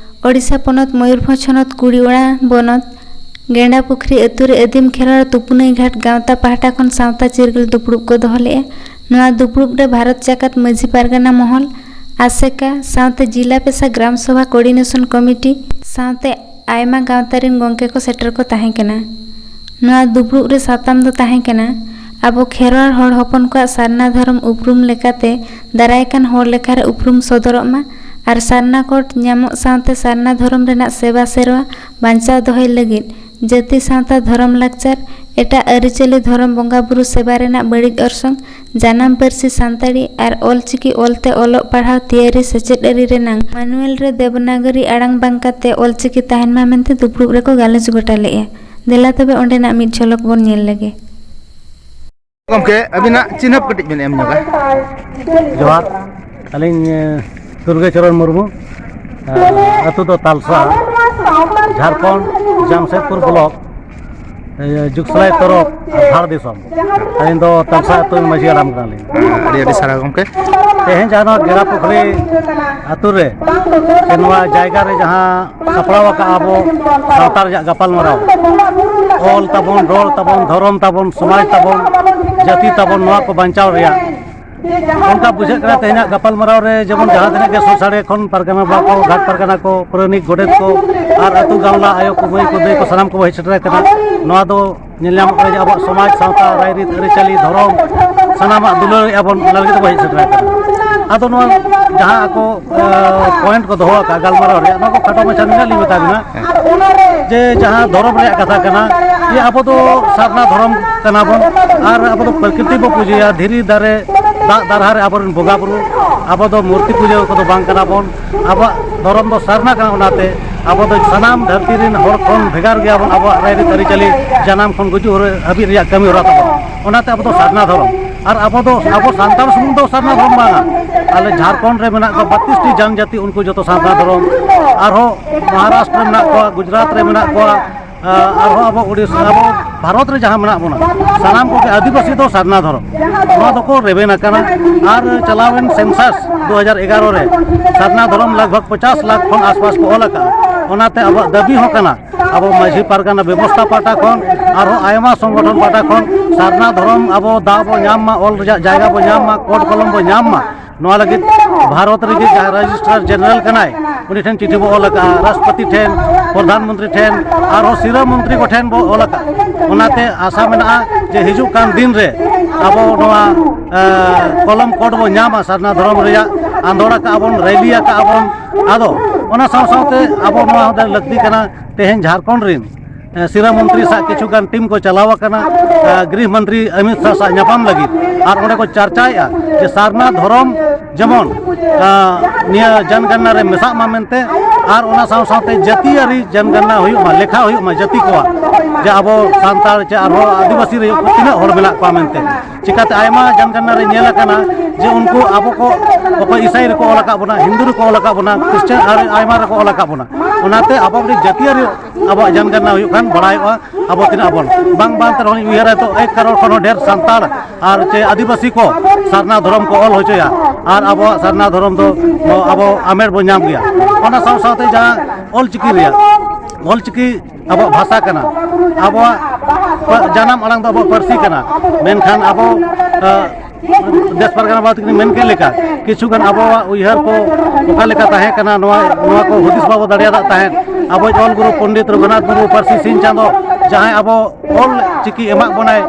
ᱳᱰᱤᱥᱟ ᱯᱚᱱᱚᱛ ᱢᱚᱭᱩᱨᱵᱷᱚᱸᱡᱽ ᱦᱚᱱᱚᱛ ᱠᱩᱲᱤᱣᱟᱲᱟ ᱵᱚᱱᱚᱛ ᱜᱮᱸᱰᱟ ᱯᱩᱠᱷᱨᱤ ᱟᱹᱛᱩ ᱨᱮ ᱟᱹᱫᱤᱢ ᱠᱷᱮᱨᱣᱟᱲ ᱛᱩᱯᱩᱱᱟᱹᱭ ᱜᱷᱟᱴ ᱜᱟᱶᱛᱟ ᱯᱟᱦᱴᱟ ᱠᱷᱚᱱ ᱥᱟᱶᱛᱟ ᱪᱤᱨᱜᱟᱹᱞ ᱫᱩᱯᱲᱩᱵ ᱠᱚ ᱫᱚᱦᱚ ᱞᱮᱫᱼᱟ᱾ ᱱᱚᱣᱟ ᱫᱩᱯᱲᱩᱵ ᱨᱮ ᱵᱷᱟᱨᱚᱛ ᱡᱟᱠᱟᱛ ᱢᱟᱹᱡᱷᱤ ᱯᱟᱨᱜᱟᱱᱟ ᱢᱚᱦᱚᱞ, ᱟᱥᱮᱠᱟ ᱥᱟᱶᱛᱮ ᱡᱤᱞᱟ ᱯᱮᱥᱟ ᱜᱨᱟᱢ ᱥᱚᱵᱷᱟ ᱠᱳᱚᱨᱰᱤᱱᱮᱥᱚᱱ ᱠᱚᱢᱤᱴᱤ ᱥᱟᱶᱛᱮ ᱟᱭᱢᱟ ᱜᱟᱶᱛᱟ ᱨᱮᱱ ᱜᱚᱢᱠᱮ ᱠᱚ ᱥᱮᱴᱮᱨ ᱠᱚ ᱛᱟᱦᱮᱸ ᱠᱟᱱᱟ᱾ ᱱᱚᱣᱟ ᱫᱩᱯᱲᱩᱵ ᱨᱮ ᱥᱟᱛᱟᱢ ᱫᱚ ᱛᱟᱦᱮᱸ ᱠᱟᱱᱟ, ᱟᱵᱚ ᱠᱷᱮᱨᱣᱟᱲ ᱦᱚᱲ ᱦᱚᱯᱚᱱ ᱠᱚᱣᱟᱜ ᱥᱟᱨᱱᱟ ᱫᱷᱚᱨᱚᱢ ᱩᱯᱨᱩᱢ ᱞᱮᱠᱟᱛᱮ ᱫᱟᱨᱟᱭ ᱠᱟᱱ ᱦᱚᱲ ᱞᱮᱠᱷᱟ ᱨᱮ ᱩᱯᱨᱩᱢ ᱥᱚᱫᱚᱨᱚᱜ ᱢᱟ ᱟᱨ ᱥᱟᱨᱱᱟ ᱠᱳᱰ ᱧᱟᱢᱚᱜ ᱥᱟᱶᱛᱮ ᱥᱟᱨᱱᱟ ᱫᱷᱚᱨᱚᱢ ᱨᱮᱱᱟᱜ ᱥᱮᱵᱟ ᱥᱮᱨᱣᱟ ᱵᱟᱧᱪᱟᱣ ᱫᱚᱦᱚᱭ ᱞᱟᱹᱜᱤᱫ ᱡᱟᱹᱛᱤ ᱥᱟᱶᱛᱟ ᱫᱷᱚᱨᱚᱢ ᱞᱟᱠᱪᱟᱨ, ᱮᱴᱟᱜ ᱟᱹᱨᱤᱪᱟᱹᱞᱤ ᱫᱷᱚᱨᱚᱢ ᱵᱚᱸᱜᱟ ᱵᱩᱨᱩ ᱥᱮᱵᱟ ᱨᱮᱱᱟᱜ ᱵᱟᱹᱲᱤᱡ ᱚᱨᱥᱚᱝ, ᱡᱟᱱᱟᱢ ᱯᱟᱹᱨᱥᱤ ᱥᱟᱱᱛᱟᱲᱤ ᱟᱨ ᱚᱞᱪᱤᱠᱤ ᱚᱞᱛᱮ ᱚᱞᱚᱜ ᱯᱟᱲᱦᱟᱣ ᱛᱮᱭᱟᱨᱤ ᱥᱮᱪᱮᱫ ᱟᱹᱨᱤ ᱨᱮᱱᱟᱝ ᱢᱟᱱᱩᱣᱮᱞ ᱨᱮ ᱫᱮᱵᱽᱱᱟᱜᱚᱨᱤ ᱟᱲᱟᱝ ᱵᱟᱝ ᱠᱟᱛᱮ ᱚᱞᱪᱤᱠᱤ ᱛᱟᱦᱮᱱ ᱢᱟ ᱢᱮᱱᱛᱮ ᱫᱩᱯᱲᱩᱵ ᱨᱮᱠᱚ ᱜᱟᱞᱚᱪ ᱜᱚᱴᱟ ᱞᱮᱫᱼᱟ᱾ ᱫᱮᱞᱟ ᱛᱚᱵᱮ ᱚᱸᱰᱮᱱᱟᱜ ᱢᱤᱫ ᱡᱷᱚᱞᱚᱠ ᱵᱚᱱ ᱧᱮᱞ ᱞᱮᱜᱮ᱾ ᱜᱚᱢᱠᱮ, ᱟᱹᱵᱤᱱᱟᱜ ᱪᱤᱱᱦᱟᱹᱯ ᱠᱟᱹᱴᱤᱡ ᱵᱤᱱ ᱮᱢ ᱧᱚᱜᱟ᱾ ᱡᱚᱦᱟᱨ, ᱟᱹᱞᱤᱧ, ᱮ, ᱫᱩᱨᱜᱟᱹ ᱪᱚᱨᱚᱱ ᱢᱩᱨᱢᱩ, ᱮ, ᱟᱹᱛᱩ ᱫᱚ ᱛᱟᱞᱥᱟ, ᱡᱷᱟᱲᱠᱷᱚᱸᱰ, ᱡᱟᱢᱥᱮᱫᱽᱯᱩᱨ ᱵᱞᱚᱠ, ᱮ, ᱡᱩᱜᱽᱥᱟᱞᱟᱭ ᱛᱚᱨᱚᱯ, ᱫᱷᱟᱲ ᱫᱤᱥᱚᱢ᱾ ᱟᱹᱞᱤᱧ ᱫᱚ ᱛᱟᱞᱥᱟ ᱟᱹᱛᱩ ᱢᱟᱹᱡᱷᱤ ᱦᱟᱲᱟᱢ ᱠᱟᱱᱟᱞᱤᱧ᱾ ᱟᱹᱰᱤ ᱟᱹᱰᱤ ᱥᱟᱨᱦᱟᱣ ᱜᱚᱢᱠᱮ᱾ ᱛᱮᱦᱮᱧ ᱡᱟᱦᱟᱸ ᱱᱚᱣᱟ ᱜᱮᱨᱟ ᱯᱩᱠᱷᱨᱤ ᱟᱹᱛᱩ ᱨᱮ, ᱥᱮ ᱱᱚᱣᱟ ᱡᱟᱭᱜᱟ ᱨᱮ ᱡᱟᱦᱟᱸ ᱥᱟᱯᱲᱟᱣ ᱟᱠᱟᱫ ᱟᱵᱚ ᱥᱟᱶᱛᱟ ᱨᱮᱭᱟᱜ ᱜᱟᱯᱟᱞᱢᱟᱨᱟᱣ, ᱚᱞ ᱛᱟᱵᱚᱱ, ᱨᱚᱲ ᱛᱟᱵᱚᱱ, ᱫᱷᱚᱨᱚᱢ ᱛᱟᱵᱚᱱ, ᱥᱚᱢᱟᱡᱽ ᱛᱟᱵᱚᱱ, ᱡᱟᱹᱛᱤ ᱛᱟᱵᱚᱱ, ᱱᱚᱣᱟ ᱠᱚ ᱵᱟᱧᱪᱟᱣ ᱨᱮᱭᱟᱜ᱾ ᱚᱱᱠᱟ ᱵᱩᱡᱷᱟᱹᱜ ᱠᱟᱱᱟ ᱛᱮᱦᱮᱧᱟᱜ ᱜᱟᱯᱟᱞᱢᱟᱨᱟᱣ ᱨᱮ ᱡᱮᱢᱚᱱ ᱡᱟᱦᱟᱸ ᱛᱤᱱᱟᱹᱜ ᱜᱮ ᱥᱩᱨ ᱥᱟᱰᱮ ᱠᱷᱚᱱ ᱯᱟᱨᱜᱟᱱᱟ ᱵᱟᱵᱟ ᱠᱚ, ᱜᱷᱟᱴ ᱯᱟᱨᱜᱟᱱᱟ ᱠᱚ, ᱯᱟᱨᱟᱱᱤᱠ ᱜᱚᱰᱮᱛ ᱠᱚ ᱟᱨ ᱟᱹᱛᱩ ᱜᱟᱶᱞᱟ ᱟᱭᱳ ᱠᱚ, ᱢᱟᱹᱭ ᱠᱚ, ᱫᱟᱹᱭ ᱠᱚ, ᱥᱟᱱᱟᱢ ᱠᱚᱵᱚ ᱦᱮᱡ ᱥᱮᱴᱮᱨ ᱟᱠᱟᱱᱟ᱾ ᱱᱚᱣᱟ ᱫᱚ ᱧᱮᱞ ᱧᱟᱢᱚᱜ ᱠᱟᱱᱟ ᱡᱮ ᱟᱵᱚᱣᱟᱜ ᱥᱚᱢᱟᱡᱽ, ᱥᱟᱶᱛᱟ, ᱨᱟᱭᱨᱤᱛ, ᱟᱹᱨᱤᱪᱟᱹᱞᱤ, ᱫᱷᱚᱨᱚᱢ, ᱥᱟᱱᱟᱢᱟᱜ ᱫᱩᱞᱟᱹᱲ ᱮᱫᱼᱟ ᱵᱚᱱ, ᱚᱱᱟ ᱞᱟᱹᱜᱤᱫ ᱛᱮᱵᱚ ᱦᱮᱡ ᱥᱮᱴᱮᱨ ᱟᱠᱟᱱᱟ᱾ ᱟᱫᱚ ᱱᱚᱣᱟ ᱡᱟᱦᱟᱸ ᱟᱠᱚ, ᱮ, ᱯᱚᱭᱮᱱᱴ ᱠᱚ ᱫᱚᱦᱚ ᱟᱠᱟᱫᱼᱟ ᱜᱟᱞᱢᱟᱨᱟᱣ ᱨᱮᱭᱟᱜ, ᱱᱚᱣᱟ ᱠᱚ ᱠᱷᱟᱴᱚ ᱢᱟᱪᱷᱟ ᱱᱤᱱᱟᱹᱜ ᱞᱤᱧ ᱢᱮᱛᱟ ᱵᱤᱱᱟ ᱡᱮ ᱡᱟᱦᱟᱸ ᱫᱷᱚᱨᱚᱢ ᱨᱮᱭᱟᱜ ᱠᱟᱛᱷᱟ ᱠᱟᱱᱟ, ᱡᱮ ᱟᱵᱚ ᱫᱚ ᱥᱟᱨᱱᱟ ᱫᱷᱚᱨᱚᱢ ᱠᱟᱱᱟ ᱵᱚᱱ ᱟᱨ ᱟᱵᱚ ᱫᱚ ᱯᱨᱚᱠᱨᱤᱛᱤ ᱵᱚ ᱯᱩᱡᱟᱹᱭᱟ, ᱫᱷᱤᱨᱤ, ᱫᱟᱨᱮ, ᱫᱟᱜ, ᱫᱟᱨᱦᱟ ᱨᱮ ᱟᱵᱚᱨᱮᱱ ᱵᱚᱸᱜᱟ ᱵᱩᱨᱩ, ᱟᱵᱚ ᱫᱚ ᱢᱩᱨᱛᱤ ᱯᱩᱡᱟᱹ ᱠᱚᱫᱚ ᱵᱟᱝ ᱠᱟᱱᱟ ᱵᱚᱱ᱾ ᱟᱵᱚᱣᱟᱜ ᱫᱷᱚᱨᱚᱢ ᱫᱚ ᱥᱟᱨᱱᱟ ᱠᱟᱱᱟ, ᱚᱱᱟᱛᱮ ᱟᱵᱚ ᱫᱚ ᱥᱟᱱᱟᱢ ᱫᱷᱟᱹᱨᱛᱤ ᱨᱮᱱ ᱦᱚᱲ ᱠᱷᱚᱱ ᱵᱷᱮᱜᱟᱨ ᱜᱮᱭᱟ ᱵᱚᱱ᱾ ᱟᱵᱚᱣᱟᱜ ᱨᱟᱭᱨᱤᱛ ᱟᱹᱨᱤᱪᱟᱹᱞᱤ ᱡᱟᱱᱟᱢ ᱠᱷᱚᱱ ᱜᱩᱡᱩᱜ ᱦᱟᱹᱵᱤᱡ ᱨᱮᱭᱟᱜ ᱠᱟᱹᱢᱤ ᱦᱚᱨᱟ ᱛᱟᱵᱚᱱ, ᱚᱱᱟᱛᱮ ᱟᱵᱚ ᱫᱚ ᱥᱟᱨᱱᱟ ᱫᱷᱚᱨᱚᱢ᱾ ᱟᱨ ᱟᱵᱚ ᱫᱚ, ᱟᱵᱚ ᱥᱟᱱᱛᱟᱲ ᱥᱩᱢᱩᱝ ᱫᱚ ᱥᱟᱨᱱᱟ ᱫᱷᱚᱨᱚᱢ ᱵᱟᱝᱟ, ᱟᱞᱮ ᱡᱷᱟᱲᱠᱷᱚᱸᱰ ᱨᱮ ᱢᱮᱱᱟᱜ ᱠᱚᱣᱟ ᱵᱟᱛᱤᱥ ᱴᱤ ᱡᱟᱱᱡᱟᱹᱛᱤ, ᱩᱱᱠᱩ ᱡᱚᱛᱚ ᱥᱟᱨᱱᱟ ᱫᱷᱚᱨᱚᱢ᱾ ᱟᱨᱦᱚᱸ ᱢᱚᱦᱟᱨᱟᱥᱴᱨᱚ ᱨᱮ ᱢᱮᱱᱟᱜ ᱠᱚᱣᱟ, ᱜᱩᱡᱽᱨᱟᱴ ᱨᱮ ᱢᱮᱱᱟᱜ ᱠᱚᱣᱟ, ᱟᱨᱦᱚᱸ ᱟᱵᱚ ᱩᱲᱤᱥᱥᱟ, ᱟᱵᱚ ᱵᱷᱟᱨᱚᱛ ᱨᱮ ᱡᱟᱦᱟᱸ ᱢᱮᱱᱟᱜ ᱵᱚᱱᱟ, ᱥᱟᱱᱟᱢ ᱠᱚᱜᱮ ᱟᱹᱫᱤᱵᱟᱹᱥᱤ ᱫᱚ ᱥᱟᱨᱱᱟ ᱫᱷᱚᱨᱚᱢ᱾ ᱱᱚᱣᱟ ᱫᱚᱠᱚ ᱨᱮᱵᱮᱱ ᱟᱠᱟᱱᱟ᱾ ᱟᱨ ᱪᱟᱞᱟᱣᱮᱱ ᱥᱮᱱᱥᱟᱥ ᱫᱩ ᱦᱟᱡᱟᱨ ᱮᱜᱟᱨᱚ ᱨᱮ ᱥᱟᱨᱱᱟ ᱫᱷᱚᱨᱚᱢ ᱞᱟᱜᱽ ᱵᱷᱟᱜᱽ ᱯᱚᱪᱟᱥ ᱞᱟᱠᱷ ᱠᱷᱚᱱ ᱟᱥᱯᱟᱥ ᱠᱚ ᱚᱞ ᱟᱠᱟᱫᱼᱟ᱾ ᱚᱱᱟᱛᱮ ᱟᱵᱚᱣᱟᱜ ᱫᱟᱹᱵᱤ ᱦᱚᱸ ᱠᱟᱱᱟ, ᱟᱵᱚ ᱢᱟᱹᱡᱷᱤ ᱯᱟᱨᱜᱟᱱᱟ ᱵᱮᱵᱚᱥᱛᱷᱟ ᱯᱟᱦᱴᱟ ᱠᱷᱚᱱ, ᱟᱨᱦᱚᱸ ᱟᱭᱢᱟ ᱥᱚᱝᱜᱚᱴᱷᱚᱱ ᱯᱟᱦᱴᱟ ᱠᱷᱚᱱ, ᱥᱟᱨᱱᱟ ᱫᱷᱚᱨᱚᱢ ᱟᱵᱚ ᱫᱟᱣ ᱵᱚ ᱧᱟᱢ ᱢᱟ, ᱚᱞ ᱨᱮᱭᱟᱜ ᱡᱟᱭᱜᱟ ᱵᱚ ᱧᱟᱢ ᱢᱟ, ᱠᱳᱰ ᱠᱚᱞᱚᱢ ᱵᱚ ᱧᱟᱢ ᱢᱟ᱾ ᱱᱚᱣᱟ ᱞᱟᱹᱜᱤᱫ ᱵᱷᱟᱨᱚᱛ ᱨᱮᱜᱮ ᱡᱟᱦᱟᱸᱭ ᱨᱮᱡᱤᱥᱴᱨᱟᱨ ᱡᱮᱱᱟᱨᱮᱞ ᱠᱟᱱᱟᱭ, ᱩᱱᱤ ᱴᱷᱮᱱ ᱪᱤᱴᱷᱤ ᱵᱚ ᱚᱞ ᱟᱠᱟᱫᱼᱟ, ᱨᱟᱥᱴᱨᱚᱯᱚᱛᱤ ᱴᱷᱮᱱ, ᱯᱨᱚᱫᱷᱟᱱ ᱢᱚᱱᱛᱨᱤ ᱴᱷᱮᱱ, ᱟᱨᱦᱚᱸ ᱥᱤᱨᱟᱹ ᱢᱚᱱᱛᱨᱤ ᱠᱚᱴᱷᱮᱱ ᱵᱚ ᱚᱞ ᱟᱠᱟᱫᱼᱟ᱾ ᱚᱱᱟᱛᱮ ᱟᱥᱟ ᱢᱮᱱᱟᱜᱼᱟ ᱡᱮ ᱦᱤᱡᱩᱜ ᱠᱟᱱ ᱫᱤᱱ ᱨᱮ ᱟᱵᱚ ᱱᱚᱣᱟ, ᱮ, ᱠᱚᱞᱚᱢ ᱠᱳᱰ ᱵᱚ ᱧᱟᱢᱟ ᱥᱟᱨᱱᱟ ᱫᱷᱚᱨᱚᱢ ᱨᱮᱭᱟᱜ᱾ ᱟᱸᱫᱳᱲ ᱟᱠᱟᱫᱼᱟ ᱵᱚᱱ, ᱨᱮᱞᱤ ᱟᱠᱟᱫᱼᱟ ᱵᱚᱱ᱾ ᱟᱫᱚ ᱚᱱᱟ ᱥᱟᱶ ᱥᱟᱶᱛᱮ ᱟᱵᱚ ᱱᱚᱣᱟ ᱦᱚᱸ ᱞᱟᱹᱠᱛᱤ ᱠᱟᱱᱟ, ᱛᱮᱦᱮᱧ ᱡᱷᱟᱲᱠᱷᱚᱸᱰ ᱨᱮᱱ ᱮ, ᱥᱤᱨᱟᱹ ᱢᱚᱱᱛᱨᱤ ᱥᱟᱶ ᱠᱤᱪᱷᱩ ᱜᱟᱱ ᱴᱤᱢ ᱠᱚ ᱪᱟᱞᱟᱣ ᱟᱠᱟᱱᱟ, ᱮ, ᱜᱨᱤᱦ ᱢᱚᱱᱛᱨᱤ ᱚᱢᱤᱛ ᱥᱟᱦ ᱥᱟᱶ ᱧᱟᱯᱟᱢ ᱞᱟᱹᱜᱤᱫ᱾ ᱟᱨ ᱚᱸᱰᱮ ᱠᱚ ᱪᱟᱨᱪᱟᱭᱮᱫᱼᱟ ᱡᱮ ᱥᱟᱨᱱᱟ ᱫᱷᱚᱨᱚᱢ ᱡᱮᱢᱚᱱ, ᱮ, ᱱᱤᱭᱟᱹ ᱡᱚᱱᱜᱚᱱᱱᱟ ᱨᱮ ᱢᱮᱥᱟᱜ ᱢᱟ ᱢᱮᱱᱛᱮ, ᱟᱨ ᱚᱱᱟ ᱥᱟᱶ ᱥᱟᱶᱛᱮ ᱡᱟᱹᱛᱤᱭᱟᱹᱨᱤ ᱡᱚᱱᱜᱚᱱᱱᱟ ᱦᱩᱭᱩᱜ ᱢᱟ, ᱞᱮᱠᱷᱟ ᱦᱩᱭᱩᱜ ᱢᱟ ᱡᱟᱹᱛᱤ ᱠᱚᱣᱟᱜ, ᱡᱮ ᱟᱵᱚ ᱥᱟᱱᱛᱟᱲ ᱪᱮ ᱟᱨᱦᱚᱸ ᱟᱹᱫᱤᱵᱟᱹᱥᱤ ᱨᱮ ᱛᱤᱱᱟᱹᱜ ᱦᱚᱲ ᱢᱮᱱᱟᱜ ᱠᱚᱣᱟ ᱢᱮᱱᱛᱮ᱾ ᱪᱤᱠᱟᱹᱛᱮ ᱟᱭᱢᱟ ᱡᱚᱱᱜᱚᱱᱱᱟ ᱨᱮ ᱧᱮᱞ ᱟᱠᱟᱱᱟ ᱡᱮ ᱩᱱᱠᱩ ᱟᱵᱚ ᱠᱚ ᱚᱠᱚᱭ ᱤᱥᱟᱹᱭ ᱨᱮᱠᱚ ᱚᱞ ᱟᱠᱟᱫ ᱵᱚᱱᱟ, ᱦᱤᱱᱫᱩ ᱨᱮᱠᱚ ᱚᱞ ᱟᱠᱟᱫ ᱵᱚᱱᱟ, ᱠᱷᱨᱤᱥᱪᱟᱱ ᱟᱨ ᱟᱭᱢᱟ ᱨᱮᱠᱚ ᱚᱞ ᱟᱠᱟᱫ ᱵᱚᱱᱟ᱾ ᱚᱱᱟᱛᱮ ᱟᱵᱚ ᱢᱤᱫᱴᱤᱡ ᱡᱟᱹᱛᱤᱭᱟᱹᱨᱤ ᱟᱵᱚᱣᱟᱜ ᱡᱚᱱᱜᱚᱱᱱᱟ ᱦᱩᱭᱩᱜ ᱠᱷᱟᱱ ᱵᱟᱲᱟᱭᱚᱜᱼᱟ ᱟᱵᱚ ᱛᱤᱱᱟᱹᱜ ᱟᱵᱚᱱ᱾ ᱵᱟᱝ ᱵᱟᱝ ᱛᱮ ᱱᱚᱜᱼᱚᱭ ᱩᱭᱦᱟᱹᱨᱟ ᱛᱚ ᱮᱠ ᱠᱟᱨᱳᱲ ᱠᱷᱚᱱ ᱦᱚᱸ ᱰᱷᱮᱨ ᱥᱟᱱᱛᱟᱲ ᱟᱨ ᱪᱮ ᱟᱹᱫᱤᱵᱟᱹᱥᱤ ᱠᱚ ᱥᱟᱨᱱᱟ ᱫᱷᱚᱨᱚᱢ ᱠᱚ ᱚᱞ ᱦᱚᱪᱚᱭᱟ ᱟᱨ ᱟᱵᱚᱣᱟᱜ ᱥᱟᱨᱱᱟ ᱫᱷᱚᱨᱚᱢ ᱫᱚ ᱟᱵᱚ ᱟᱢᱮᱨ ᱵᱚ ᱧᱟᱢ ᱜᱮᱭᱟ᱾ ᱚᱱᱟ ᱥᱟᱶ ᱥᱟᱶᱛᱮ ᱡᱟᱦᱟᱸ ᱚᱞ ᱪᱤᱠᱤ ᱨᱮᱭᱟᱜ, ᱚᱞ ᱪᱤᱠᱤ ᱟᱵᱚᱣᱟᱜ ᱵᱷᱟᱥᱟ ᱠᱟᱱᱟ, ᱟᱵᱚᱣᱟᱜ ᱯᱟ-, ᱡᱟᱱᱟᱢ ᱟᱲᱟᱝ ᱫᱚ ᱟᱵᱚᱣᱟᱜ ᱯᱟᱹᱨᱥᱤ ᱠᱟᱱᱟ, ᱢᱮᱱᱠᱷᱟᱱ ᱟᱵᱚ, ᱟ, ᱫᱮᱥ ᱯᱟᱨᱜᱟᱱᱟ ᱵᱟᱵᱟ ᱛᱟᱹᱠᱤᱱ ᱢᱮᱱ ᱠᱮᱫ ᱞᱮᱠᱟ, ᱠᱤᱪᱷᱩ ᱜᱟᱱ ᱟᱵᱚᱣᱟᱜ ᱩᱭᱦᱟᱹᱨ ᱠᱚ ᱚᱠᱟ ᱞᱮᱠᱟ ᱛᱟᱦᱮᱸ ᱠᱟᱱᱟ, ᱱᱚᱣᱟ, ᱱᱚᱣᱟ ᱠᱚ ᱦᱩᱫᱤᱥ ᱵᱟᱵᱚ ᱫᱟᱲᱮᱭᱟᱫᱟᱜ ᱛᱟᱦᱮᱸᱫ᱾ ᱟᱵᱚᱭᱤᱡ ᱚᱞ ᱜᱩᱨᱩ ᱯᱚᱱᱰᱤᱛ ᱨᱚᱜᱷᱩᱱᱟᱛᱷ ᱢᱩᱨᱢᱩ ᱯᱟᱹᱨᱥᱤ ᱥᱤᱧ ᱪᱟᱸᱫᱚ ᱡᱟᱦᱟᱸᱭ ᱟᱵᱚ ᱚᱞ ᱪᱤᱠᱤ ᱮᱢᱟᱜ ᱵᱚᱱᱟᱭ,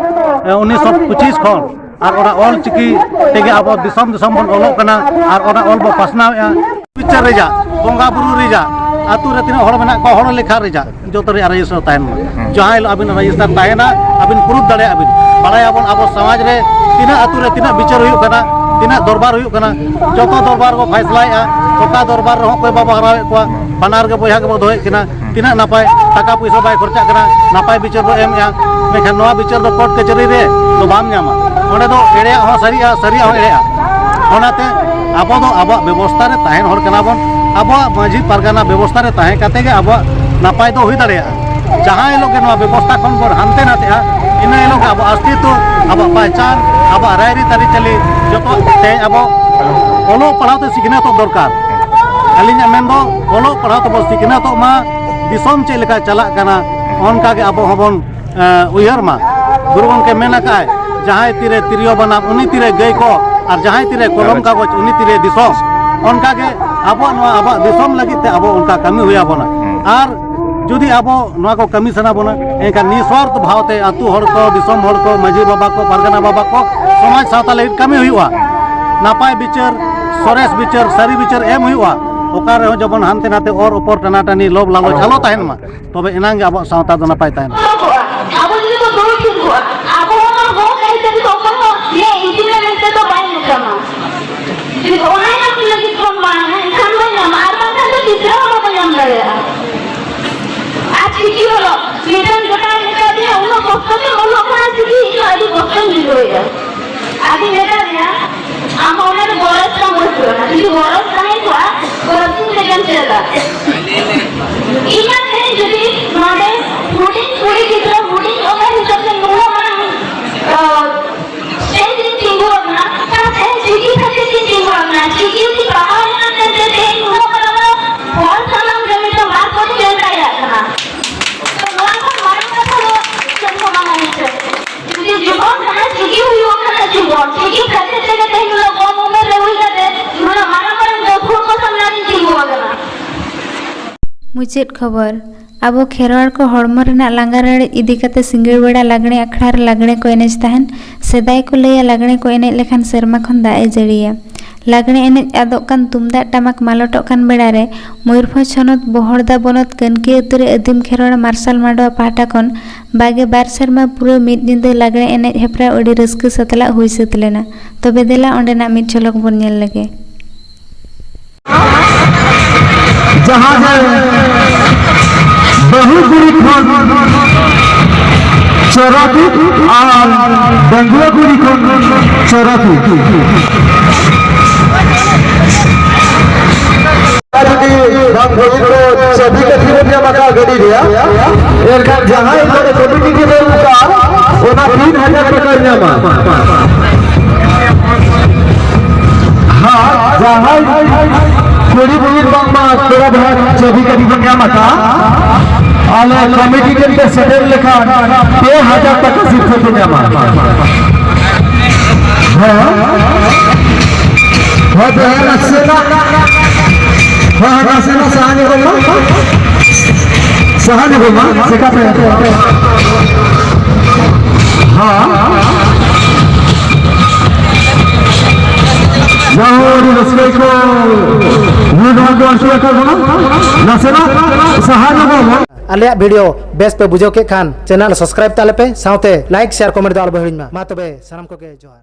ᱮ, ᱩᱱᱤᱥᱥᱚ ᱯᱚᱸᱪᱤᱥ ᱠᱷᱚᱱ, ᱟᱨ ᱚᱱᱟ ᱚᱞ ᱪᱤᱠᱤ ᱛᱮᱜᱮ ᱟᱵᱚ ᱫᱤᱥᱚᱢ ᱫᱤᱥᱚᱢ ᱵᱚᱱ ᱚᱞᱚᱜ ᱠᱟᱱᱟ ᱟᱨ ᱚᱱᱟ ᱚᱞ ᱵᱚ ᱯᱟᱥᱱᱟᱣᱮᱫᱼᱟ᱾ ᱵᱤᱪᱟᱹᱨ ᱨᱮᱭᱟᱜ, ᱵᱚᱸᱜᱟ ᱵᱩᱨᱩ ᱨᱮᱭᱟᱜ, ᱟᱹᱛᱩ ᱨᱮ ᱛᱤᱱᱟᱹᱜ ᱦᱚᱲ ᱢᱮᱱᱟᱜ ᱠᱚᱣᱟ, ᱦᱚᱲ ᱞᱮᱠᱷᱟ ᱨᱮᱭᱟᱜ, ᱡᱚᱛᱚ ᱨᱮᱭᱟᱜ ᱨᱮᱡᱤᱥᱴᱟᱨ ᱛᱟᱦᱮᱱ ᱢᱟ᱾ ᱦᱩᱸ᱾ ᱡᱟᱦᱟᱸ ᱦᱤᱞᱳᱜ ᱟᱹᱵᱤᱱ ᱨᱮᱡᱤᱥᱴᱟᱨ ᱛᱟᱦᱮᱱᱟ, ᱟᱹᱵᱤᱱ ᱯᱨᱩᱯᱷ ᱫᱟᱲᱮᱭᱟᱜᱼᱟ ᱵᱤᱱ᱾ ᱵᱟᱲᱟᱭᱟᱵᱚᱱ ᱟᱵᱚ ᱥᱚᱢᱟᱡᱽ ᱨᱮ ᱛᱤᱱᱟᱹᱜ ᱟᱹᱛᱩ ᱨᱮ ᱛᱤᱱᱟᱹᱜ ᱵᱤᱪᱟᱹᱨ ᱦᱩᱭᱩᱜ ᱠᱟᱱᱟ, ᱛᱤᱱᱟᱹᱜ ᱫᱚᱨᱵᱟᱨ ᱦᱩᱭᱩᱜ ᱠᱟᱱᱟ, ᱡᱚᱛᱚ ᱫᱚᱨᱵᱟᱨ ᱠᱚ ᱯᱷᱟᱭᱥᱞᱟᱭᱮᱫᱼᱟ᱾ ᱚᱠᱟ ᱫᱚᱨᱵᱟᱨ ᱨᱮᱦᱚᱸ ᱚᱠᱚᱭ ᱵᱟᱵᱚ ᱦᱟᱨᱟᱣᱮᱫ ᱠᱚᱣᱟ, ᱵᱟᱱᱟᱨ ᱜᱮ ᱵᱚᱭᱦᱟ ᱜᱮᱵᱚ ᱫᱚᱦᱚᱭᱮᱫ ᱠᱤᱱᱟ᱾ ᱛᱤᱱᱟᱹᱜ ᱱᱟᱯᱟᱭ, ᱴᱟᱠᱟ ᱯᱩᱭᱥᱟᱹ ᱵᱟᱭ ᱠᱷᱚᱨᱪᱟᱜ ᱠᱟᱱᱟ, ᱱᱟᱯᱟᱭ ᱵᱤᱪᱟᱹᱨ ᱵᱚ ᱮᱢᱮᱫᱼᱟ᱾ ᱢᱮᱱᱠᱷᱟᱱ ᱱᱚᱣᱟ ᱵᱤᱪᱟᱹᱨ ᱫᱚ ᱠᱳᱨᱴ ᱠᱟᱹᱪᱷᱟᱹᱨᱤ ᱨᱮ ᱫᱚ ᱵᱟᱢ ᱧᱟᱢᱟ᱾ ᱚᱸᱰᱮ ᱫᱚ ᱮᱲᱮᱭᱟᱜ ᱦᱚᱸ ᱥᱟᱹᱨᱤᱜᱼᱟ, ᱥᱟᱹᱨᱤᱭᱟᱜ ᱦᱚᱸ ᱮᱲᱮᱜᱼᱟ᱾ ᱚᱱᱟᱛᱮ ᱟᱵᱚ ᱫᱚ ᱟᱵᱚᱣᱟᱜ ᱵᱮᱵᱚᱥᱛᱷᱟ ᱨᱮ ᱛᱟᱦᱮᱱ ᱦᱚᱲ ᱠᱟᱱᱟ ᱵᱚᱱ᱾ ᱟᱵᱚᱣᱟᱜ ᱢᱟᱹᱡᱷᱤ ᱯᱟᱨᱜᱟᱱᱟ ᱵᱮᱵᱚᱥᱛᱷᱟ ᱨᱮ ᱛᱟᱦᱮᱸ ᱠᱟᱛᱮ ᱜᱮ ᱟᱵᱚᱣᱟᱜ ᱱᱟᱯᱟᱭ ᱫᱚ ᱦᱩᱭ ᱫᱟᱲᱮᱭᱟᱜᱼᱟ᱾ ᱡᱟᱦᱟᱸ ᱦᱤᱞᱳᱜ ᱜᱮ ᱱᱚᱣᱟ ᱵᱮᱵᱚᱥᱛᱷᱟ ᱠᱷᱚᱱ ᱵᱚᱱ ᱦᱟᱱᱛᱮ ᱱᱟᱛᱮᱜᱼᱟ, ᱤᱱᱟᱹ ᱦᱤᱞᱳᱜ ᱜᱮ ᱟᱵᱚᱣᱟᱜ ᱚᱥᱛᱤᱛᱛᱚ, ᱟᱵᱚᱣᱟᱜ ᱯᱟᱭᱪᱟᱱ, ᱟᱵᱚᱣᱟᱜ ᱨᱟᱭᱨᱤᱛ ᱟᱹᱨᱤᱪᱟᱹᱞᱤ ᱡᱚᱛᱚ ᱛᱮ ᱟᱵᱚ ᱚᱞᱚᱜ ᱯᱟᱲᱦᱟᱣ ᱛᱮ ᱥᱤᱠᱷᱱᱟᱹᱛᱚᱜ ᱫᱚᱨᱠᱟᱨ᱾ ᱟᱹᱞᱤᱧᱟᱜ ᱢᱮᱱ ᱫᱚ ᱚᱞᱚᱜ ᱯᱟᱲᱦᱟᱣ ᱛᱮᱵᱚ ᱥᱤᱠᱷᱱᱟᱹᱛᱚᱜ ᱢᱟ, ᱫᱤᱥᱚᱢ ᱪᱮᱫ ᱞᱮᱠᱟ ᱪᱟᱞᱟᱜ ᱠᱟᱱᱟ ᱚᱱᱠᱟ ᱜᱮ ᱟᱵᱚ ᱦᱚᱸᱵᱚᱱ, ᱮ, ᱩᱭᱦᱟᱹᱨ ᱢᱟ᱾ ᱜᱩᱨᱩ ᱜᱚᱢᱠᱮ ᱢᱮᱱ ᱟᱠᱟᱫᱼᱟᱭ, ᱡᱟᱦᱟᱸᱭ ᱛᱤᱨᱮ ᱛᱤᱨᱭᱳ ᱵᱟᱱᱟᱢ, ᱩᱱᱤ ᱛᱤᱨᱮ ᱜᱟᱹᱭ ᱠᱚ ᱟᱨ ᱡᱟᱦᱟᱸᱭ ᱛᱤᱨᱮ ᱠᱚᱞᱚᱢ ᱠᱟᱜᱚᱡᱽ, ᱩᱱᱤ ᱛᱤᱨᱮ ᱫᱤᱥᱚᱢ᱾ ᱚᱱᱠᱟᱜᱮ ᱟᱵᱚᱣᱟᱜ ᱱᱚᱣᱟ ᱟᱵᱚᱣᱟᱜ ᱫᱤᱥᱚᱢ ᱞᱟᱹᱜᱤᱫ ᱛᱮ ᱟᱵᱚ ᱚᱱᱠᱟ ᱠᱟᱹᱢᱤ ᱦᱩᱭ ᱟᱵᱚᱱᱟ᱾ ᱟᱨ ᱡᱩᱫᱤ ᱟᱵᱚ ᱱᱚᱣᱟ ᱠᱚ ᱠᱟᱹᱢᱤ ᱥᱟᱱᱟ ᱵᱚᱱᱟ, ᱮᱱᱠᱷᱟᱱ ᱱᱤᱥᱣᱟᱨᱛᱷ ᱵᱷᱟᱣᱛᱮ ᱟᱹᱛᱩ ᱦᱚᱲ ᱠᱚ, ᱫᱤᱥᱚᱢ ᱦᱚᱲ ᱠᱚ, ᱢᱟᱹᱡᱷᱤ ᱵᱟᱵᱟ ᱠᱚ, ᱯᱟᱨᱜᱟᱱᱟ ᱵᱟᱵᱟ ᱠᱚ, ᱥᱚᱢᱟᱡᱽ ᱥᱟᱶᱛᱟ ᱞᱟᱹᱜᱤᱫ ᱠᱟᱹᱢᱤ ᱦᱩᱭᱩᱜᱼᱟ᱾ ᱱᱟᱯᱟᱭ ᱵᱤᱪᱟᱹᱨ, ᱥᱚᱨᱮᱥ ᱵᱤᱪᱟᱹᱨ, ᱥᱟᱹᱨᱤ ᱵᱤᱪᱟᱹᱨ ᱮᱢ ᱦᱩᱭᱩᱜᱼᱟ᱾ ᱚᱠᱟ ᱨᱮᱦᱚᱸ ᱡᱮᱢᱚᱱ ᱦᱟᱱᱛᱮ ᱱᱟᱛᱮ ᱚᱨ ᱚᱯᱚᱨ, ᱴᱟᱱᱟ ᱴᱟᱹᱱᱤ, ᱞᱚᱵᱽ ᱞᱟᱞᱚᱪ ᱟᱞᱚ ᱛᱟᱦᱮᱱ ᱢᱟ, ᱛᱚᱵᱮ ᱮᱱᱟᱝ ᱜᱮ ᱟᱵᱚᱣᱟᱜ ᱥᱟᱶᱛᱟ ᱫᱚ ᱱᱟᱯᱟᱭ ᱛᱟᱦᱮᱱᱟ᱾ ᱟᱵᱚ ᱡᱩᱫᱤ ᱵᱚ ᱫᱩᱲᱩᱵ ᱴᱷᱤᱠ ᱠᱚᱜᱼᱟ, ᱟᱵᱚ ᱚᱱᱟ ᱦᱚᱸ ᱠᱟᱹᱦᱤ ᱠᱟᱹᱦᱤ ᱫᱚ ᱚᱠᱚᱭ ᱦᱚᱸ ᱱᱤᱭᱟᱹ ᱤᱫᱤ ᱢᱮ ᱢᱮᱱᱛᱮ ᱫᱚ ᱵᱟᱭ ᱢᱮᱛᱟᱢᱟ᱾ ᱡᱩᱫᱤ ᱚᱱᱟ ᱧᱟᱢ ᱞᱟᱹᱜᱤᱫ ᱵᱚᱱ ᱢᱟᱲᱟᱝᱟ, ᱮᱱᱠᱷᱟᱱ ᱵᱚᱱ ᱧᱟᱢᱟ, ᱟᱨ ᱵᱟᱝᱠᱷᱟᱱ ᱫᱚ ᱛᱤᱥ ᱨᱮᱦᱚᱸ ᱵᱟᱵᱚ ᱧᱟᱢ ᱫᱟᱲᱮᱭᱟᱜᱼᱟ᱾ ᱟᱨ ᱪᱤᱠᱤ ᱚᱞᱚᱜ ᱢᱤᱫᱴᱟᱝ ᱡᱚᱴᱟᱣ ᱢᱮᱛᱟ ᱫᱤᱧᱟ, ᱩᱱᱟᱹᱜ ᱠᱚᱥᱴᱚ ᱛᱮᱢ ᱚᱞᱚᱜ ᱠᱟᱱᱟ ᱪᱤᱠᱤ, ᱤᱧ ᱦᱚᱸ ᱟᱹᱰᱤ ᱠᱚᱥᱴᱚᱧ ᱵᱩᱡᱷᱟᱹᱣᱮᱫᱼᱟ᱾ ᱟᱫᱚᱧ ᱢᱮᱛᱟ ᱫᱮᱭᱟ, ᱟᱢ ᱦᱚᱸ ᱚᱱᱟ ᱨᱮ ᱜᱚᱨᱚᱡᱽ ᱛᱟᱢ ᱵᱟᱹᱪᱩᱜ ᱟᱱᱟ, ᱡᱩᱫᱤ ᱜᱚᱨᱚᱡᱽ ᱛᱟᱦᱮᱸ ᱠᱚᱜᱼᱟ, ᱜᱚᱨᱚᱡᱽ ᱤᱧ ᱛᱮᱜᱮᱢ ᱪᱮᱫᱟ᱾ ᱤᱧᱟᱹᱜ ᱛᱮ ᱡᱩᱫᱤ ᱱᱚᱰᱮ ᱦᱩᱰᱤᱧ ᱠᱩᱲᱤ ᱜᱤᱫᱽᱨᱟᱹ ᱦᱩᱰᱤᱧ ᱩᱢᱮᱨ ᱦᱤᱥᱟᱹᱵ ᱛᱮ ᱱᱩᱱᱟᱹᱜ ᱢᱟᱨᱟᱝ, ᱟᱸ, ᱥᱴᱮᱡᱽ ᱨᱤᱧ ᱛᱤᱸᱜᱩ ᱟᱠᱟᱱᱟ, ᱛᱟᱦᱞᱮ ᱛᱮᱦᱮᱧ ᱪᱤᱠᱤ ᱠᱷᱟᱹᱛᱤᱨ ᱛᱤᱧ ᱛᱤᱸᱜᱩ ᱟᱠᱟᱱᱟ, ᱪᱤᱠᱤ ᱛᱤᱧ ᱯᱟᱲᱦᱟᱣ ᱞᱮᱱᱟ ᱢᱮᱱᱛᱮ ᱛᱮᱦᱮᱧ ᱱᱩᱱᱟᱹᱜ ᱢᱟᱨᱟᱝ ᱦᱚᱲ ᱥᱟᱢᱟᱝ ᱨᱮ ᱢᱤᱫᱴᱟᱝ ᱵᱟᱨ ᱠᱚᱧ ᱢᱮᱱ ᱫᱟᱲᱮᱭᱟᱜ ᱠᱟᱱᱟ᱾ ᱛᱚ ᱱᱚᱣᱟ ᱠᱷᱚᱱ ᱢᱟᱨᱟᱝ ᱠᱟᱛᱷᱟ ᱫᱚ ᱪᱮᱫ ᱦᱚᱸ ᱵᱟᱝ ᱦᱩᱭᱩᱜ ᱠᱟᱱᱟ᱾ ᱡᱩᱫᱤ ᱡᱤᱵᱚᱱ ᱠᱷᱟᱱᱰᱟᱣ ᱪᱤᱠᱤ ᱦᱩᱭᱩᱜ ᱠᱟᱱᱟ ᱡᱤᱵᱚᱱ, ᱪᱤᱠᱤ ᱠᱷᱟᱹᱛᱤᱨ ᱛᱮᱜᱮ ᱛᱮᱦᱮᱧ ᱩᱱᱟᱹᱜ ᱠᱚᱢ ᱩᱢᱮᱨ ᱨᱮ ᱦᱩᱭ ᱠᱟᱛᱮ ᱱᱩᱱᱟᱹᱜ ᱢᱟᱨᱟᱝ ᱢᱟᱨᱟᱝ ᱯᱟᱹᱴᱷᱩᱣᱟᱹ ᱠᱚ ᱥᱟᱢᱱᱟ ᱨᱤᱧ ᱛᱤᱸᱜᱩ ᱟᱠᱟᱱᱟ᱾ ᱢᱩᱪᱟᱹᱫ ᱠᱷᱚᱵᱚᱨ, ᱟᱵᱚ ᱠᱷᱮᱨᱣᱟᱲ ᱠᱚ ᱦᱚᱲᱢᱚ ᱨᱮᱱᱟᱜ ᱞᱟᱸᱜᱟ ᱨᱟᱲᱮᱡ ᱤᱫᱤ ᱠᱟᱛᱮ ᱥᱤᱸᱜᱟᱹᱲ ᱵᱮᱲᱟ ᱞᱟᱜᱽᱬᱮ ᱟᱠᱷᱲᱟ ᱨᱮ ᱞᱟᱜᱽᱬᱮ ᱠᱚ ᱮᱱᱮᱡ ᱛᱟᱦᱮᱱ᱾ ᱥᱮᱫᱟᱭ ᱠᱚ ᱞᱟᱹᱭᱟ ᱞᱟᱜᱽᱬᱮ ᱠᱚ ᱮᱱᱮᱡ ᱞᱮᱠᱷᱟᱱ ᱥᱮᱨᱢᱟ ᱠᱷᱚᱱ ᱫᱟᱜ ᱮ ᱡᱟᱹᱲᱤᱭᱟ᱾ ᱞᱟᱜᱽᱬᱮ ᱮᱱᱮᱡ ᱟᱫᱚᱜ ᱠᱟᱱ ᱛᱩᱢᱫᱟᱜ ᱴᱟᱢᱟᱠ ᱢᱟᱞᱚᱴᱚᱜ ᱠᱟᱱ ᱵᱮᱲᱟ ᱨᱮ ᱢᱚᱭᱩᱨᱵᱷᱚᱸᱡᱽ ᱦᱚᱱᱚᱛ ᱵᱚᱦᱚᱲᱫᱟ ᱵᱚᱱᱚᱛ ᱠᱟᱹᱱᱠᱤ ᱟᱹᱛᱩ ᱨᱮ ᱟᱹᱫᱤᱢ ᱠᱷᱮᱨᱣᱟᱲ ᱢᱟᱨᱥᱟᱞ ᱢᱟᱰᱣᱟ ᱯᱟᱦᱴᱟ ᱠᱷᱚᱱ ᱵᱟᱜᱮ ᱵᱟᱨ ᱥᱮᱨᱢᱟ ᱯᱩᱨᱟᱹ ᱢᱤᱫ ᱧᱤᱫᱟᱹ ᱞᱟᱜᱽᱬᱮ ᱮᱱᱮᱡ ᱦᱮᱯᱨᱟᱣ ᱟᱹᱰᱤ ᱨᱟᱹᱥᱠᱟᱹ ᱥᱟᱛᱞᱟᱜ ᱦᱩᱭ ᱥᱟᱹᱛ ᱞᱮᱱᱟ᱾ ᱛᱚᱵᱮ ᱫᱮᱞᱟ ᱚᱸᱰᱮᱱᱟᱜ ᱢᱤᱫ ᱡᱷᱚᱞᱚᱠ ᱵᱚᱱ ᱧᱮᱞ ᱞᱮᱜᱮ᱾ ᱡᱟᱦᱟᱸ ᱨᱮ ᱵᱟᱹᱦᱩ ᱠᱩᱲᱤ ᱠᱷᱚᱱ ᱪᱚᱨᱟ ᱫᱩᱫᱷ ᱟᱨ ᱰᱟᱺᱜᱩᱣᱟᱹ ᱠᱩᱲᱤ ᱠᱷᱚᱱ ᱪᱚᱨᱟ ᱫᱩᱫᱷ᱾ ᱡᱩᱫᱤ ᱵᱟᱝ ᱦᱩᱭ ᱠᱚ ᱪᱟᱹᱵᱤ ᱠᱟᱹᱴᱷᱤ ᱵᱚᱱ ᱧᱟᱢ ᱟᱠᱟᱫ ᱜᱟᱹᱰᱤ ᱨᱮᱭᱟᱜ, ᱮᱱᱠᱷᱟᱱ ᱡᱟᱦᱟᱸᱭ ᱱᱚᱰᱮ ᱠᱚᱢᱤᱴᱤ ᱠᱚ ᱫᱩᱲᱩᱵ ᱟᱠᱟᱫ, ᱚᱱᱟ ᱛᱤᱱ ᱦᱟᱡᱟᱨ ᱴᱟᱠᱟᱭ ᱧᱟᱢᱟ᱾ ᱦᱮᱸ, ᱡᱟᱦᱟᱸᱭ ᱠᱩᱲᱤ ᱵᱩᱦᱤᱱ ᱵᱟᱝᱢᱟ ᱯᱮᱲᱟ ᱵᱷᱟᱜᱽ ᱪᱟᱹᱵᱤ ᱠᱟᱹᱴᱷᱤ ᱵᱚᱱ ᱧᱟᱢ ᱟᱠᱟᱫ, ᱟᱞᱮ ᱠᱚᱢᱤᱴᱤ ᱴᱷᱮᱱ ᱯᱮ ᱥᱮᱴᱮᱨ ᱞᱮᱠᱷᱟᱱ ᱯᱮ ᱦᱟᱡᱟᱨ ᱴᱟᱠᱟ ᱥᱤᱨᱯᱷᱟᱹ ᱯᱮ ᱧᱟᱢᱟ᱾ ᱦᱮᱸ, ᱦᱳᱭ, ᱦᱳᱭ, ᱱᱟᱥᱮᱱᱟᱜ, ᱦᱳᱭ, ᱦᱳᱭ, ᱱᱟᱥᱮᱱᱟᱜ ᱥᱟᱦᱟ ᱧᱚᱜᱚᱜ ᱢᱟ᱾ ᱥᱟᱦᱟ ᱧᱚᱜᱚᱜ ᱢᱟ, ᱪᱮᱠᱟᱛᱮ? ᱦᱚᱸ᱾ ᱡᱟᱦᱳ, ᱟᱹᱰᱤ ᱨᱟᱹᱥᱠᱟᱹ ᱟᱹᱭᱠᱟᱹᱣ᱾ ᱱᱩᱭ ᱱᱚᱣᱟ ᱠᱚ ᱟᱹᱰᱤ ᱟᱠᱟᱫ ᱵᱚᱱᱟ᱾ ᱱᱟᱥᱮᱱᱟᱜ ᱥᱟᱦᱟ ᱧᱚᱜᱚᱜ ᱢᱟ᱾ ᱟᱞᱮᱭᱟᱜ video ᱵᱮᱥ ᱯᱮ ᱵᱩᱡᱷᱟᱹᱣ ᱠᱮᱫ ᱠᱷᱟᱱ channel subscribe ᱛᱟᱞᱮ ᱯᱮ, ᱥᱟᱶᱛᱮ like, share, comment ᱫᱚ ᱟᱞᱚ ᱯᱮ ᱦᱤᱲᱤᱧ ᱢᱟ᱾ ᱢᱟ ᱛᱚᱵᱮ ᱥᱟᱱᱟᱢ ᱠᱚᱜᱮ ᱡᱚᱦᱟᱨ᱾